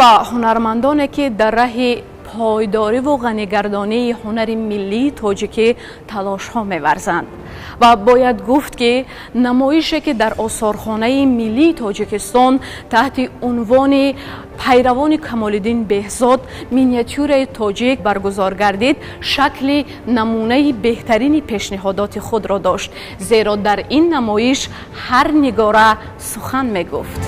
Ба ҳунармандоне, ки дар раҳи пойдориву ғанигардонии ҳунари миллии тоҷикӣ талошҳо меварзанд. Ва бояд гуфт, ки намоише, ки дар осорхонаи миллии Тоҷикистон таҳти унвони «Пайравони Камолиддин Беҳзод: миниатюраи тоҷик» баргузор гардид, шакли намунаи беҳтарини пешниҳодоти худро дошт, зеро дар ин намоиш ҳар нигора сухан мегуфт.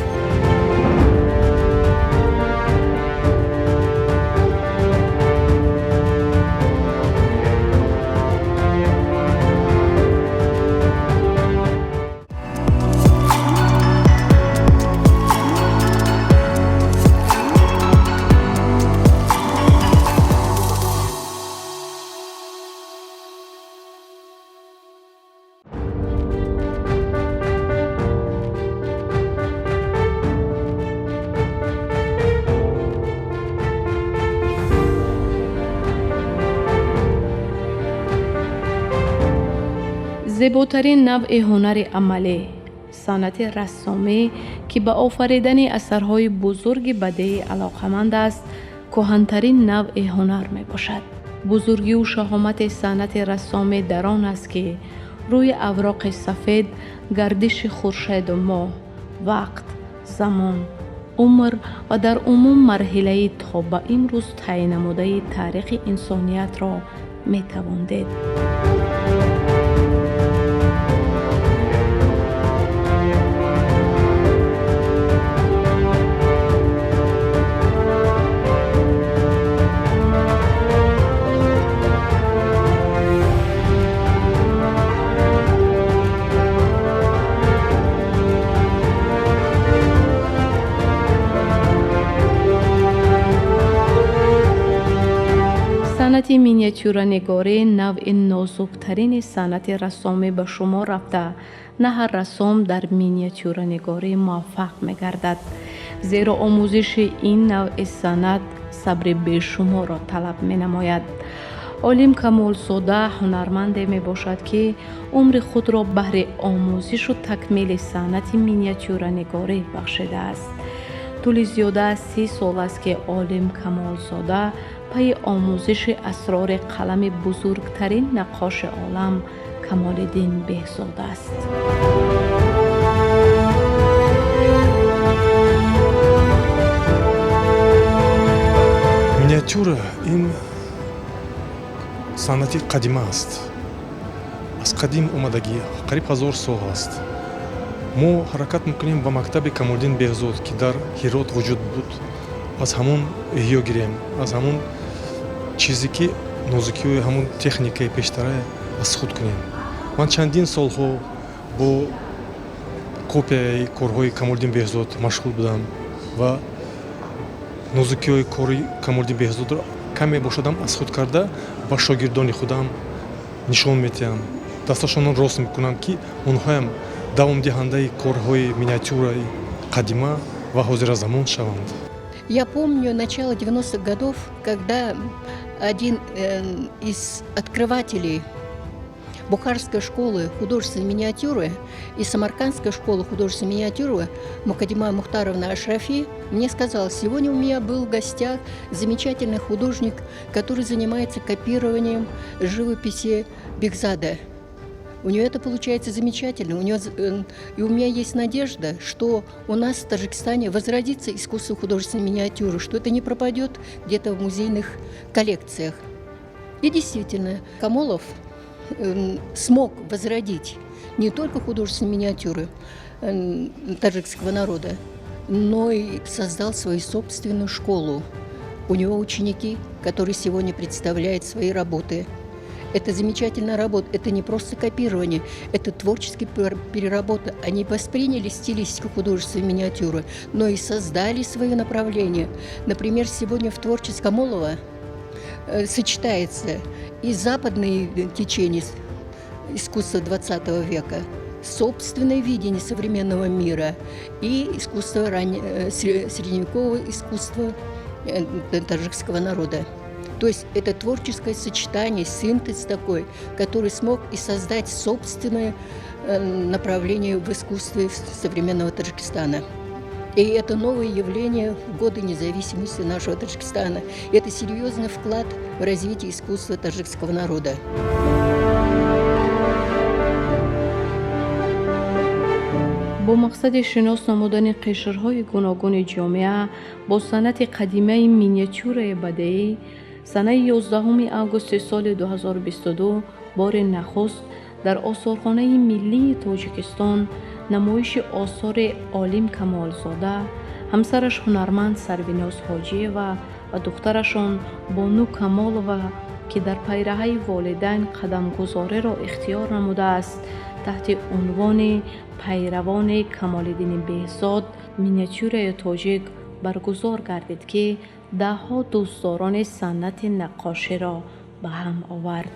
Зеботарин навъи ҳунари амалӣ, санъати рассомӣ, ки ба офаридани асарҳои бузурги бадеӣ алоқаманд аст, кӯҳантарин навъи ҳунар мебошад. Бузургиву шаҳомати санъати рассомӣ дар он аст, ки рӯи авроқи сафед гардиши хуршеду моҳ, вақт, замон, умр ва дар умум марҳилаи то ба имрӯз тай намудаи таърихи инсониятро метавон дид. Санъати миниатюранигорӣ навъи нозуктарини санъати рассомӣ ба шумор рафта, на ҳар рассом дар миниатюранигорӣ муваффақ мегардад, зеро омӯзиши ин навъи санъат сабри бешуморро талаб менамояд. Олим Камолзода ҳунарманде мебошад, ки умри худро баҳри омӯзишу такмили санъати миниатюранигорӣ бахшидааст. Тӯли зиёда аз 30 сол аст, ки Олим Камолзода пайи омӯзиши асрори қалами бузургтарин наққоши олам Камолиддин Беҳзод аст. Миниатюра ин санъати қадима аст, аз қадим омадагӣ, қариб 1000 сол аст. Мо ҳаракат мекунем ба мактаби Камолиддин Беҳзод, ки дар Ҳирот вуҷуд буд, аз ҳамон эҳё гирем, аз ҳамон чизе ки нозукиҳои ҳамон техникаи пештара аз худ кунем. Ман чандин солҳо бо копияи корҳои Камолиддин Беҳзод машғул будам ва нозукиҳои кори Камолиддин Беҳзодро каме бошадам аз худ карда, ба шогирдони худам нишон медиҳам, дасташонро рост мекунам, ки онҳоям давомдиҳандаи корҳои миниатюраи қадима ва ҳозиразамон шаванд. Я помню начало 90-х годов, когда один из открывателей Бухарской школы художественной миниатюры и Самаркандской школы художественной миниатюры Мукадима Мухтаровна Ашрафи мне сказала: сегодня у меня был в гостях замечательный художник, который занимается копированием живописи Бехзада. У нее это получается замечательно. И у меня есть надежда, что у нас в Таджикистане возродится искусство художественной миниатюры, что это не пропадет где-то в музейных коллекциях. И действительно, Камолов смог возродить не только художественные миниатюры таджикского народа, но и создал свою собственную школу. У него ученики, которые сегодня представляют свои работы. Это замечательная работа, это не просто копирование, это творческая переработка. Они восприняли стилистику художественной миниатюры, но и создали свое направление. Например, сегодня в творчестве Камолова сочетается и западные течения искусства XX века, собственное видение современного мира и искусство средневекового искусства таджикского народа. То есть это творческое сочетание, синтез такой, который смог и создать собственное направление в искусстве современного Таджикистана. И это новое явление в годы независимости нашего Таджикистана. Это серьезный вклад в развитие искусства таджикского народа. Бо мақсади шинос намудани қишрҳои гуногуни ҷомеа бо санъати қадимаи миниатюраи бадеӣ, санаи 11 августи соли 2022 бори нахуст дар Осорхонаи миллии Тоҷикистон намоиши осори Олим Камолзода, ҳамсараш ҳунарманд Сарвиноз Ҳоҷиева ва духтарашон Бону Камолова, ки дар пайраҳаи волидайн қадамгузориро ихтиёр намудааст, таҳти унвони «Пайравони Камолиддини Беҳзод миниатюраи тоҷик» баргузор гардид, ки даҳҳо дӯстдорони санъати наққоширо ба ҳам овард.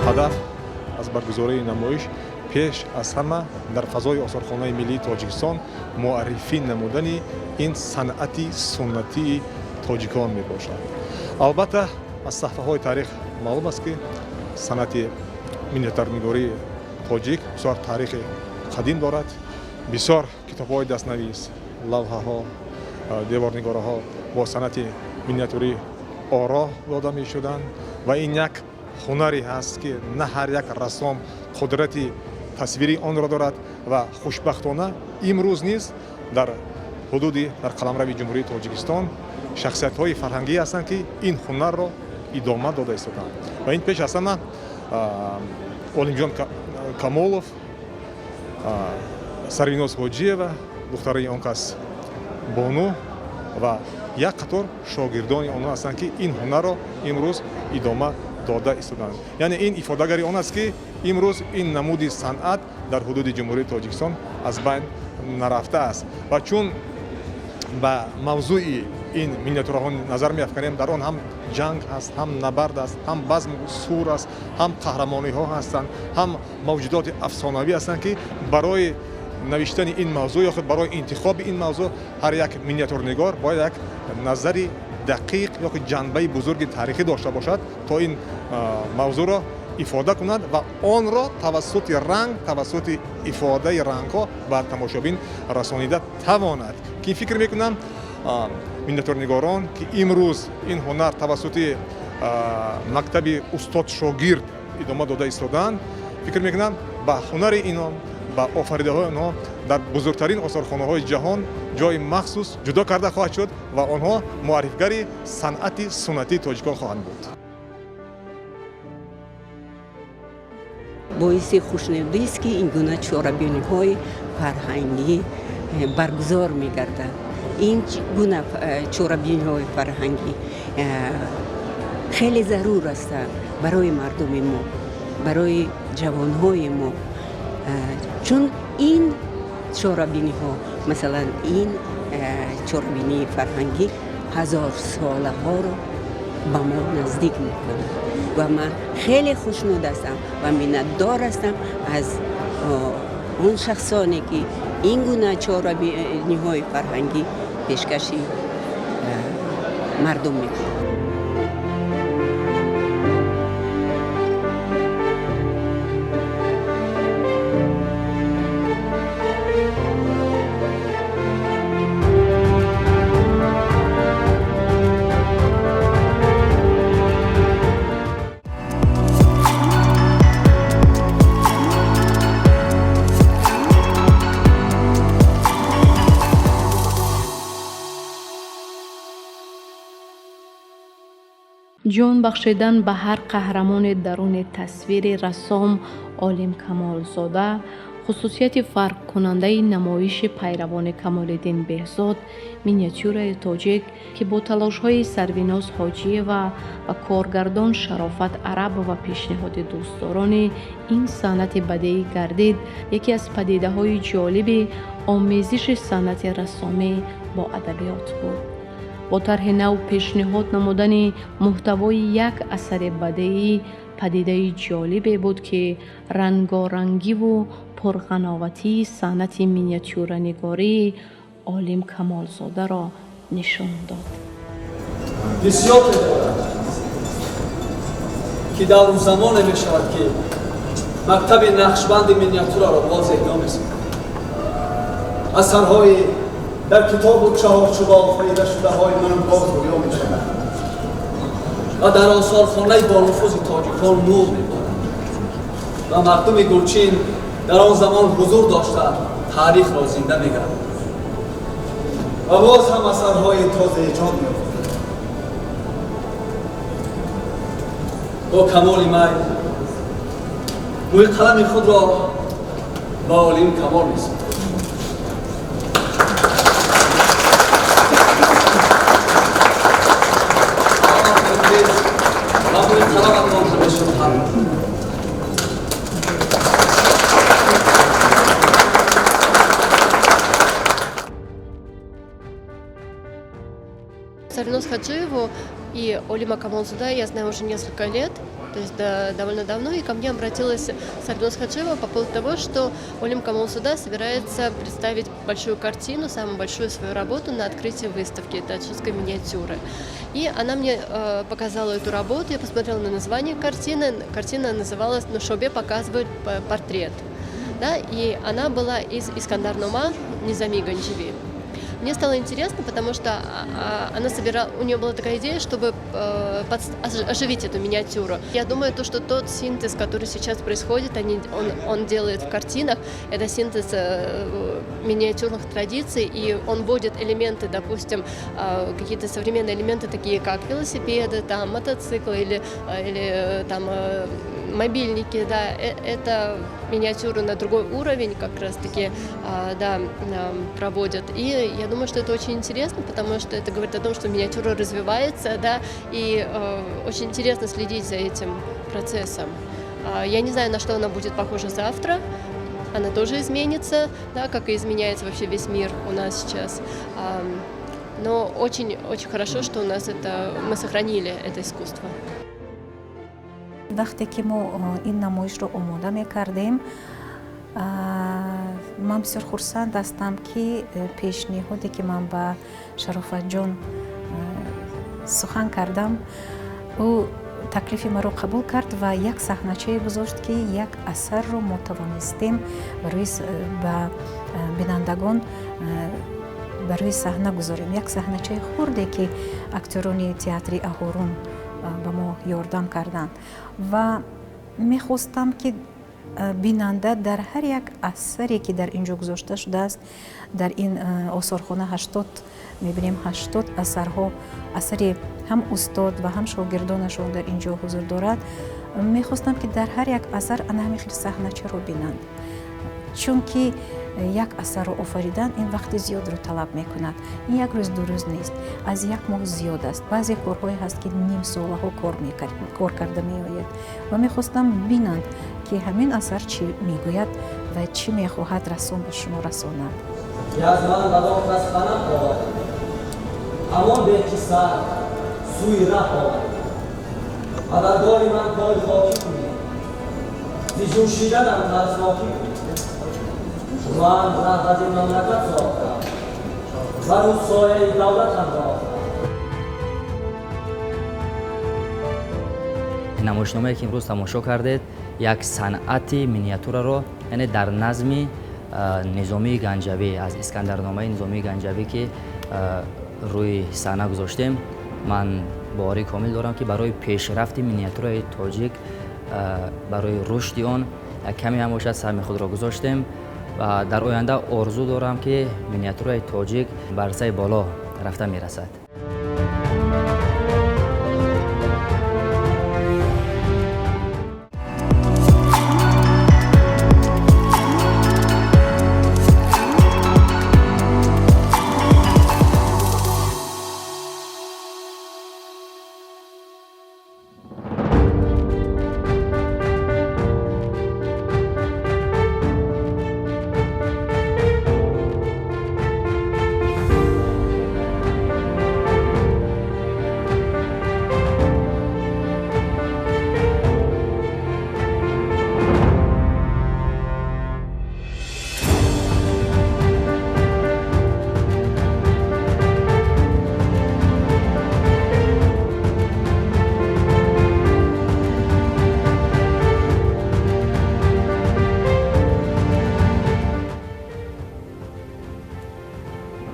Ҳадаф аз баргузории намоиш пеш аз ҳама дар фазои Осорхонаи миллии Тоҷикистон муаррифӣ намудани ин санъати суннатии тоҷикон мебошад. Албатта, аз саҳфаҳои таърих маълум аст, ки санъати миниатюрнигории тоҷик бисёр таърихи қадим дорад. Бисёр китобҳои дастнавис, лавҳаҳо, деворнигораҳо бо санъати миниатюрӣ оро дода мешуданд ва ин як ҳунаре ҳаст, ки на ҳар як рассом қудрати тасвирии онро дорад. Ва хушбахтона имрӯз низ дар ҳудуди, дар қаламрави Ҷумҳурии Тоҷикистон шахсиятҳои фарҳангӣ ҳастанд, ки ин ҳунарро идома дода истодаанд. Ва ин пеш аз ҳама Олимҷон Камолов, Сарвиноз Ҳоҷиева, духтараи он кас Бону ва як қатор шогирдони онҳо ҳастанд, ки ин ҳунарро имрӯз идома дода истодаанд. Яъне ин ифодагари он аст, ки имрӯз ин намуди санъат дар ҳудуди Ҷумҳурии Тоҷикистон аз байн нарафтааст. Ва чун ба мавзӯи ин миниатюраҳо назар меафканем, дар он ҳам ҷанг ҳаст, ҳам набард аст, ҳам базму сур аст, ҳам қаҳрамониҳо ҳастанд, ҳам мавҷудоти афсонавӣ ҳастанд, ки барои навиштани ин мавзӯъ ё худ барои интихоби ин мавзӯъ ҳар як миниатюрнигор бояд як назари дақиқ ё ки ҷанбаи бузурги таърихӣ дошта бошад, то ин мавзӯъро ифода кунад ва онро тавассути ранг, тавассути ифодаи рангҳо ба тамошобин расонида тавонад. Ки фикр мекунам, миниатюрнигорон, ки имрӯз ин ҳунар тавассути мактаби устод-шогирд идома дода истодаанд, фикр мекунам, ба ҳунари инон, ба офаридаҳои онҳо дар бузургтарин осорхонаҳои ҷаҳон ҷои махсус ҷудо карда хоҳад шуд ва онҳо муаррифгари санъати суннатии тоҷикон хоҳанд буд. Боиси хушнудист, ки ин гуна чорабиниҳои фарҳангӣ баргузор мегардад. Ин гуна чорабиниҳои фарҳангӣ хеле зарур ҳастанд барои мардуми мо, барои ҷавонҳои мо, чун ин чорабиниҳо, масалан, ин чорабинии фарҳангӣ ҳазорсолаҳоро ба мо наздик мекунад ва ман хеле хушнуд ҳастам ва миннатдор ҳастам аз он шахсоне, ки ин гуна чорабиниҳои фарҳангӣ пешкаши мардум мекунанд. Ҷон бахшидан ба ҳар қаҳрамони даруни тасвири рассом Олим Камолзода Хусусияти фарқкунандаи намоиши пайравони Камолиддин Беҳзод миниатюраи тоҷик, ки бо талошҳои Сарвиноз Ҳоҷиева ва коргардон Шарофат Арабова пешниҳоди дӯстдорони ин санъати бадеӣ гардид, яке аз падидаҳои ҷолиби омезиши санъати рассомӣ бо адабиёт буд. Бо тарҳи нав пешниҳод намудани муҳтавои як асари бадеӣ падидаи ҷолибе буд, ки рангорангиву пурғановатии санъати миниатюранигории Олим Камолзодаро нишон дод. Бисёр дорад, ки давру замоне мешавад, ки мактаби нақшбанди миниатюраро боз эҳё месозад. Асарҳои дар китобу чаҳорчӯба офаридашудаҳои ман боз рӯё мешавад ва дар осорхонаи бонуфузи тоҷикон нур меборад ва мардуми Гулчин дар он замон ҳузур дошта, таърихро зинда мегардад ва боз ҳам асарҳои тоза эҷод меёфтад. Бо камоли майл мӯи қалами худро ба Олим Камол месозад. Ва мӯи қаламатон ҳамеша тар. Сарвиноз Хаджиеву и Олима Камолзода я знаю уже несколько лет, то есть да, довольно давно, и ко мне обратилась Сарвиноз Хаджиева по поводу того, что Олим Камолзода собирается представить большую картину, самую большую свою работу на открытии выставки таджикской миниатюры. И она мне показала эту работу, я посмотрела на название картины, картина называлась «Нушобе показывает портрет», да, и она была из Искандар-Нома Низами Ганджави. Мне стало интересно, потому что она собирала, у нее была такая идея, чтобы оживить эту миниатюру. Я думаю, то, что тот синтез, который сейчас происходит, он делает в картинах, это синтез миниатюрных традиций, и он вводит элементы, допустим, какие-то современные элементы, такие как велосипеды, там, мотоциклы или там, мобильники, да, это миниатюры на другой уровень как раз-таки, да, проводят. И я думаю, что это очень интересно, потому что это говорит о том, что миниатюра развивается, да, и очень интересно следить за этим процессом. Я не знаю, на что она будет похожа завтра, она тоже изменится, да, как и изменяется вообще весь мир у нас сейчас. Но очень, очень хорошо, что у нас это, мы сохранили это искусство. Вақте ки мо ин намоишро омода мекардем, ман бисёр хурсанд ҳастам, ки пешниҳоде, ки ман ба Шарофатҷон сухан кардам, ӯ таклифи маро қабул кард ва як саҳначае гузошт, ки як асарро мо тавонистем барои ба бинандагон барои саҳна гузорем, як саҳначаи хурде, ки актёрони театри Аҳорун ба мо ёрдам карданд. Ва мехостам, ки бинанда дар ҳар як асаре, ки дар ин ҷо гузошта шудааст, дар ин осорхона 80 мебинем, 80 асарҳо, асари ҳам устод ва ҳам шогирдонашон дар ин ҷо ҳузур дорад, мехостам, ки дар ҳар як асар ана ҳамин хел саҳначаро бинанд, чунки як асарро офаридан ин вақти зиёдро талаб мекунад. Ин як рӯз, 2 рӯз нест, аз як моҳ зиёд аст. Баъзе корҳое ҳаст, ки нимсолаҳо кор карда меояд. Ва мехостам бинанд, ки ҳамин асар чӣ мегӯяд ва чӣ мехоҳад рассом ба шумо расонад. Аз ман бадон кас ғанам овард, ҳамон беҳ, ки сар сӯи раҳ овард ва даргоҳи ман кори хокӣ кунӣ, зи ҷӯшиданам тарснокӣ кунӣ. Ман раҳбати мамлакат сохтам ва рӯз сояи давлат андохтам. Намоишномае, ки имрӯз тамошо кардед, як санъати миниатюраро, яъне дар назми Низомии Ганҷавӣ, аз Искандарномаи Низомии Ганҷавӣ, ки рӯи саҳна гузоштем, ман боварии комил дорам, ки барои пешрафти миниатюраи тоҷик, барои рушди он як каме ҳам бошад саҳми худро гузоштем ва дар оянда орзу дорам, ки миниатюраи тоҷик ба арсаи боло рафта мерасад.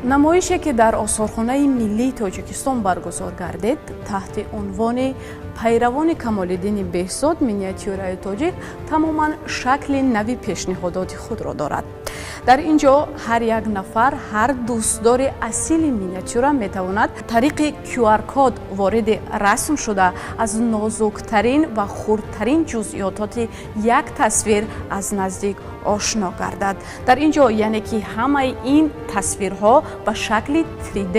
Намоише, ки дар Осорхонаи миллии Тоҷикистон баргузор гардид, таҳти унвони «Пайравони Камолиддини Беҳзод: миниатюраи тоҷик», тамоман шакли нави пешниҳодоти худро дорад. Дар ин ҷо ҳар як нафар, ҳар дӯстдори асили миниатюра метавонад тариқи QR-код вориди расм шуда, аз нозуктарин ва хурдтарин ҷузъиётоти як тасвир аз наздик ошно гардад. Дар ин ҷо, яъне ки, ҳамаи ин тасвирҳо ба шакли 3D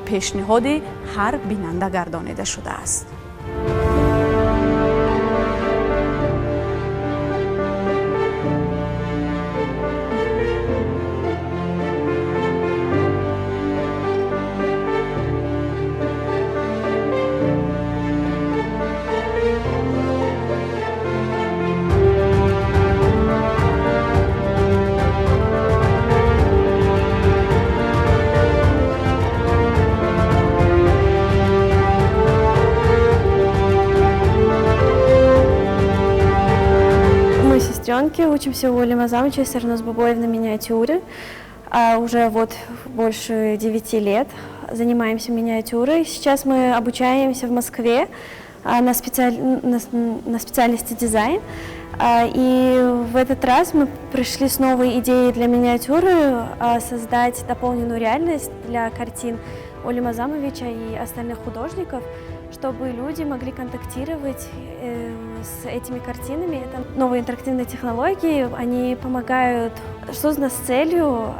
пешниҳоди ҳар бинанда гардонида шудааст. Сестренки, учимся у Олима Азамовича и Сарноз Бабоев на миниатюре. Уже вот больше 9 лет занимаемся миниатюрой. Сейчас мы обучаемся в Москве на специальности дизайн. И в этот раз мы пришли с новой идеей для миниатюры: создать дополненную реальность для картин Олима Азамовича и остальных художников, чтобы люди могли контактировать с этими картинами. Это новые интерактивные технологии, они помогают, созданы с целью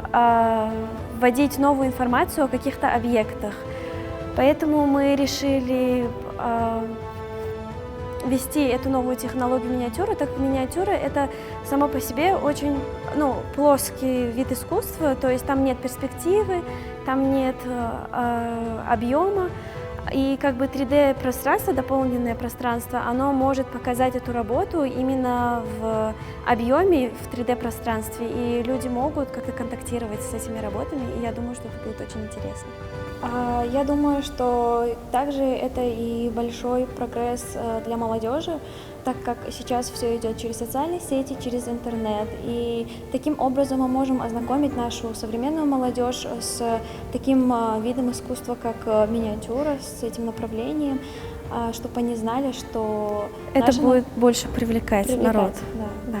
вводить новую информацию о каких-то объектах. Поэтому мы решили ввести эту новую технологию миниатюры, так как миниатюра — это само по себе очень, ну, плоский вид искусства, то есть там нет перспективы, там нет объема. И как бы 3D-пространство, дополненное пространство, оно может показать эту работу именно в объеме, в 3D-пространстве, и люди могут как-то контактировать с этими работами, и я думаю, что это будет очень интересно. Я думаю, что также это и большой прогресс для молодежи, так как сейчас все идет через социальные сети, через интернет, и таким образом мы можем ознакомить нашу современную молодежь с таким видом искусства, как миниатюра, с этим направлением, чтобы они знали, что это будет больше привлекать народ. Да.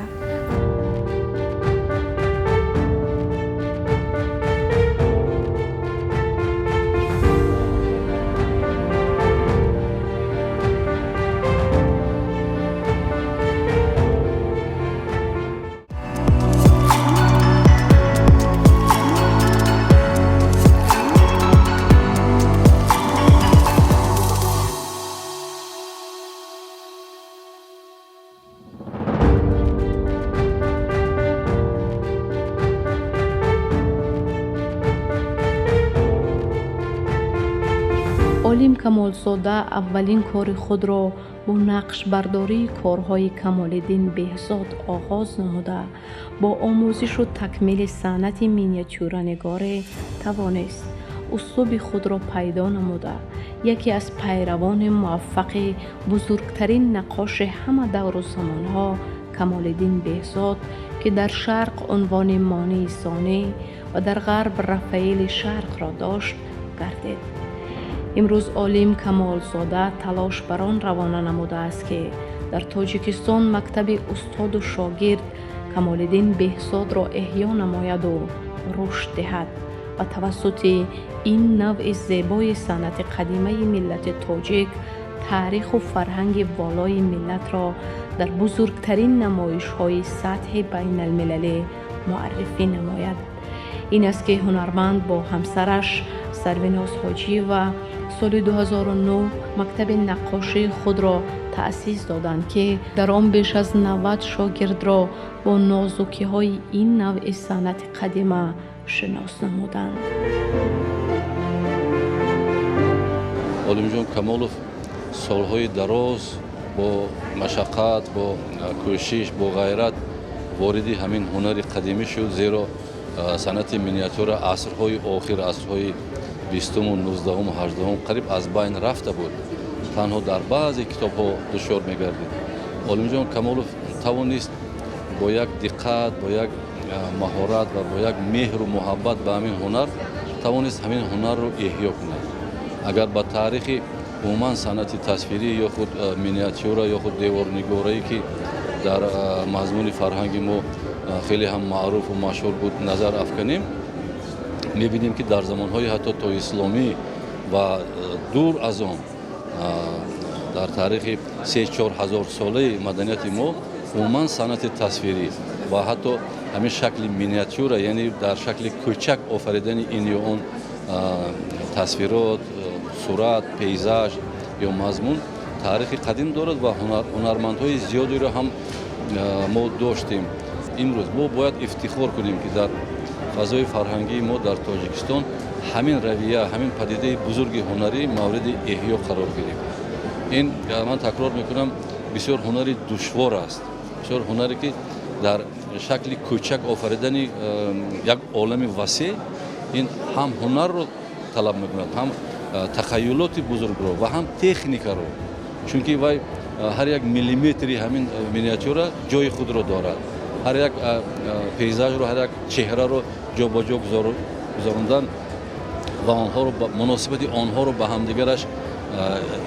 Олим Камолзода аввалин кори худро бо нақшбардории корҳои Камолиддин Беҳзод оғоз намуда, бо омӯзишу такмили санъати миниатюранигорӣ тавонист услуби худро пайдо намуда, яке аз пайравони муваффақи бузургтарин наққоши ҳама давру замонҳо Камолиддин Беҳзод, ки дар Шарқ унвони Монии Сонӣ ва дар Ғарб Рафаэли Шарқро дошт, гардид. Имрӯз Олим Камолзода талош бар он равона намудааст, ки дар Тоҷикистон мактаби устоду шогирд Камолиддин Беҳзодро эҳё намояду рушд диҳад ва тавассути ин навъи зебои санъати қадимаи миллати тоҷик таъриху фарҳанги волои миллатро дар бузургтарин намоишҳои сатҳи байналмилалӣ муаррифӣ намояд. Ин аст, ки ҳунарманд бо ҳамсараш Сарвиноз Ҳоҷиева соли 2009 мактаби наққошии худро таъсис доданд, ки дар он беш аз 90 шогирдро бо нозукиҳои ин навъи санъати қадима шинос намуданд. Олимҷон Камолов солҳои дароз бо машаққат, бо кӯшиш, бо ғайрат вориди ҳамин ҳунари қадимӣ шуд, зеро санъати миниатюра асрҳои охир, асрҳои бистуму, нуздаҳуму, ҳаждаҳум қариб аз байн рафта буд, танҳо дар баъзе китобҳо душвор мегардид. Олимҷон Камолов тавонист бо як диққат, бо як маҳорат ва бо як меҳру муҳаббат ба ҳамин ҳунар Тавонист ҳамин ҳунарро эҳё кунад. Агар ба таърихи умуман санъати тасвирӣ ё худ миниатюра ё худ деворнигорае, ки дар мазмуни фарҳанги мо хеле ҳам маъруфу машҳур буд, назар афканем, мебинем, ки дар замонҳои ҳатто тоисломӣ ва дур аз он, дар таърихи 3-4 ҳазор солаи маданияти мо, умуман санъати тасвирӣ ва ҳатто ҳамин шакли миниатюра, яъне дар шакли кӯчак офаридани ин ё он тасвирот, сурат, пейзаж ё мазмун таърихи қадим дорад ва ҳунармандҳои зиёдеро ҳам мо доштем. Имрӯз мо бояд ифтихор кунем, ки дар фазои фарҳангии мо дар Тоҷикистон ҳамин равия, ҳамин падидаи бузурги ҳунарӣ мавриди эҳё қарор гирифт. Ин, ман такрор мекунам, бисёр ҳунари душвор аст, бисёр ҳунаре, ки дар шакли кӯчак офаридани як олами васеъ, ин ҳам ҳунарро талаб мекунад, ҳам тахаюлоти бузургро ва ҳам техникаро, чунки вай ҳар як миллиметри ҳамин миниатюра ҷои худро дорад. Ҳар як пейзажро, ҳар як чеҳраро ҷо ба ҷо гузарондан ва онҳоро, муносибати онҳоро ба ҳамдигараш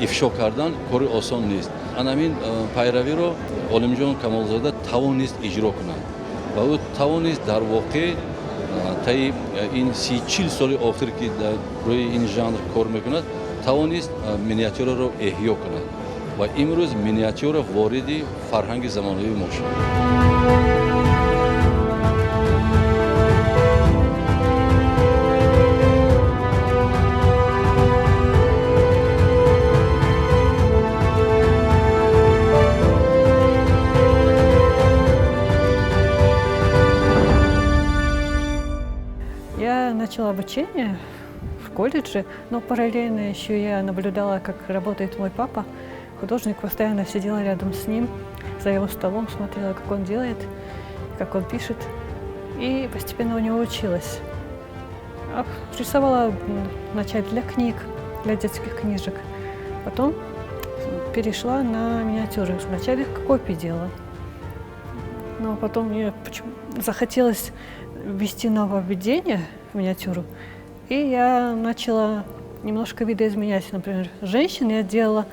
ифшо кардан кори осон нест. Ана ҳамин пайравиро Олимҷон Камолзода тавонист иҷро кунад ва ӯ тавонист дар воқеъ таи ин 30-40 соли охир, ки дар рӯи ин жанр кор мекунад, тавонист миниатюраро эҳё кунад ва имрӯз миниатюра вориди фарҳанги замонавии мо шуд. Я начала обучение в колледже, но параллельно еще я наблюдала, как работает мой папа. Художник, постоянно сидела рядом с ним, за его столом, смотрела, как он делает, как он пишет. И постепенно у него училась. Рисовала вначале для книг, для детских книжек. Потом перешла на миниатюры. Вначале копии делала. Но потом мне захотелось ввести нововведение в миниатюру. И я начала немножко видоизменять. Например, женщин я делала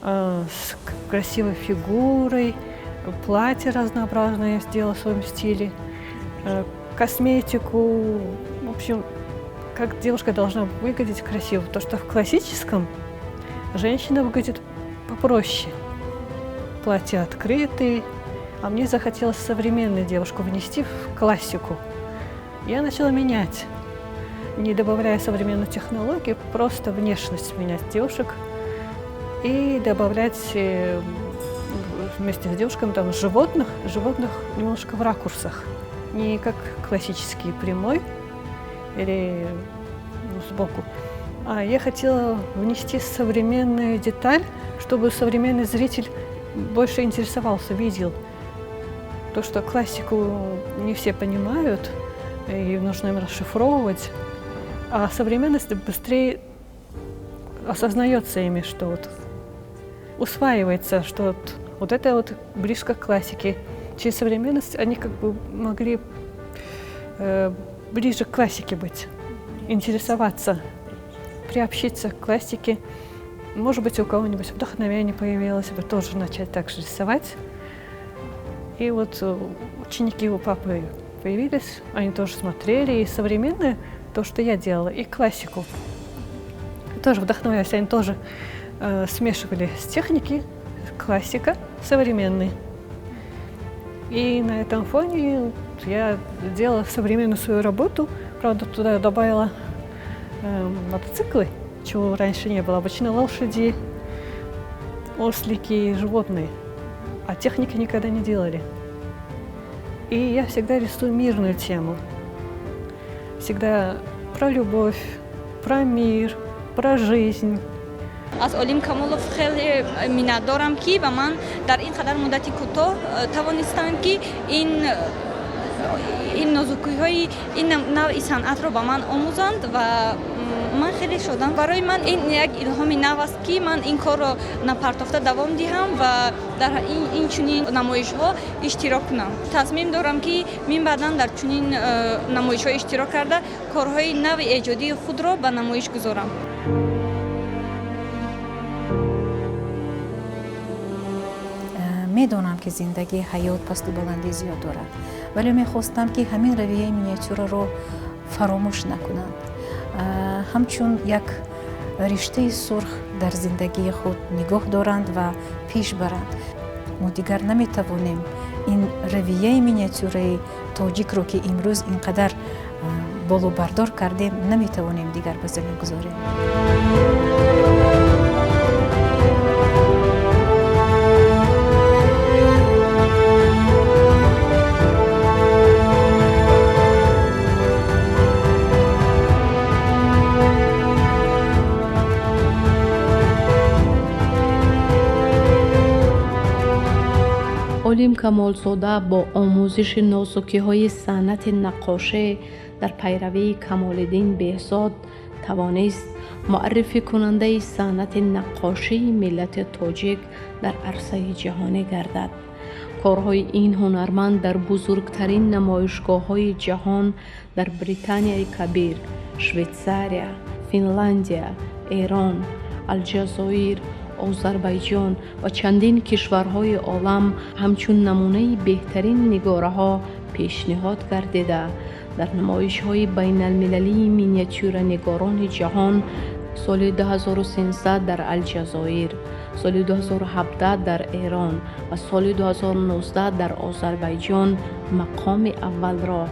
с красивой фигурой, платье разнообразное я сделала в своем стиле, косметику. В общем, как девушка должна выглядеть красиво. То, что в классическом женщина выглядит попроще. Платье открытые. А мне захотелось современную девушку внести в классику. Я начала менять, не добавляя современную технологию, просто внешность менять девушек и добавлять вместе с девушками там животных, животных немножко в ракурсах. Не как классический прямой или, ну, сбоку. А я хотела внести современную деталь, чтобы современный зритель больше интересовался, видел. То, что классику не все понимают, и нужно им расшифровывать, а современность быстрее осознается ими, что вот усваивается, что вот это вот близко к классике. Через современность они как бы могли ближе к классике быть, интересоваться, приобщиться к классике. Может быть, у кого-нибудь вдохновение появилось бы тоже начать так же рисовать. И вот ученики у папы появились, они тоже смотрели, и современное, то, что я делала, и классику. Тоже вдохновлялись, они тоже смешивали с техники, классика, современный. И на этом фоне я делала современную свою работу. Правда, туда добавила мотоциклы, чего раньше не было. Обычно лошади, ослики, животные. А техники никогда не делали. И я всегда рисую мирную тему. Всегда про любовь, про мир, про жизнь. Аз Олим Камолов хеле миннатдорам, ки ба ман дар ин қадар муддати кӯтоҳ тавонистанд, ки ин ин нозукиҳои ин навъи санъатро ба ман омӯзанд ва ман хеле шодам. Барои ман ин як илҳоми нав аст, ки ман ин корро напартофта давом диҳам ва дар ин чунин намоишҳо иштирок кунам. Тасмим дорам, ки минбаъдан дар чунин намоишҳо иштирок карда, корҳои нави эҷодии худро ба намоиш гузорам. Медонам, ки зиндагӣ, ҳаёт пасту баландӣ зиёд дорад, вале мехостам, ки ҳамин равияи миниатюраро фаромӯш накунанд, ҳамчун як риштаи сурх дар зиндагии худ нигоҳ доранд ва пеш баранд. Мо дигар наметавонем ин равияи миниатюраи тоҷикро, ки имрӯз ин қадар болобардор кардем, наметавонем дигар ба замин гузорем. Олим Камолзода бо омӯзиши нозукиҳои санъати наққошӣ дар пайравии Камолиддин Беҳзод тавонист муаррификунандаи санъати наққошии миллати тоҷик дар арсаи ҷаҳонӣ гардад. Корҳои ин ҳунарманд дар бузургтарин намоишгоҳҳои ҷаҳон дар Британияи Кабир, Швейтсария, Финландия, Эрон, Алҷазоир, Озарбайҷон ва чандин кишварҳои олам ҳамчун намунаи беҳтарин нигораҳо пешниҳод гардида, дар намоишҳои байналмилалии миниатюранигорони ҷаҳон соли 2013 дар Алҷазоир, соли 2017 дар Эрон ва соли 2019 дар Озарбайҷон мақоми аввалро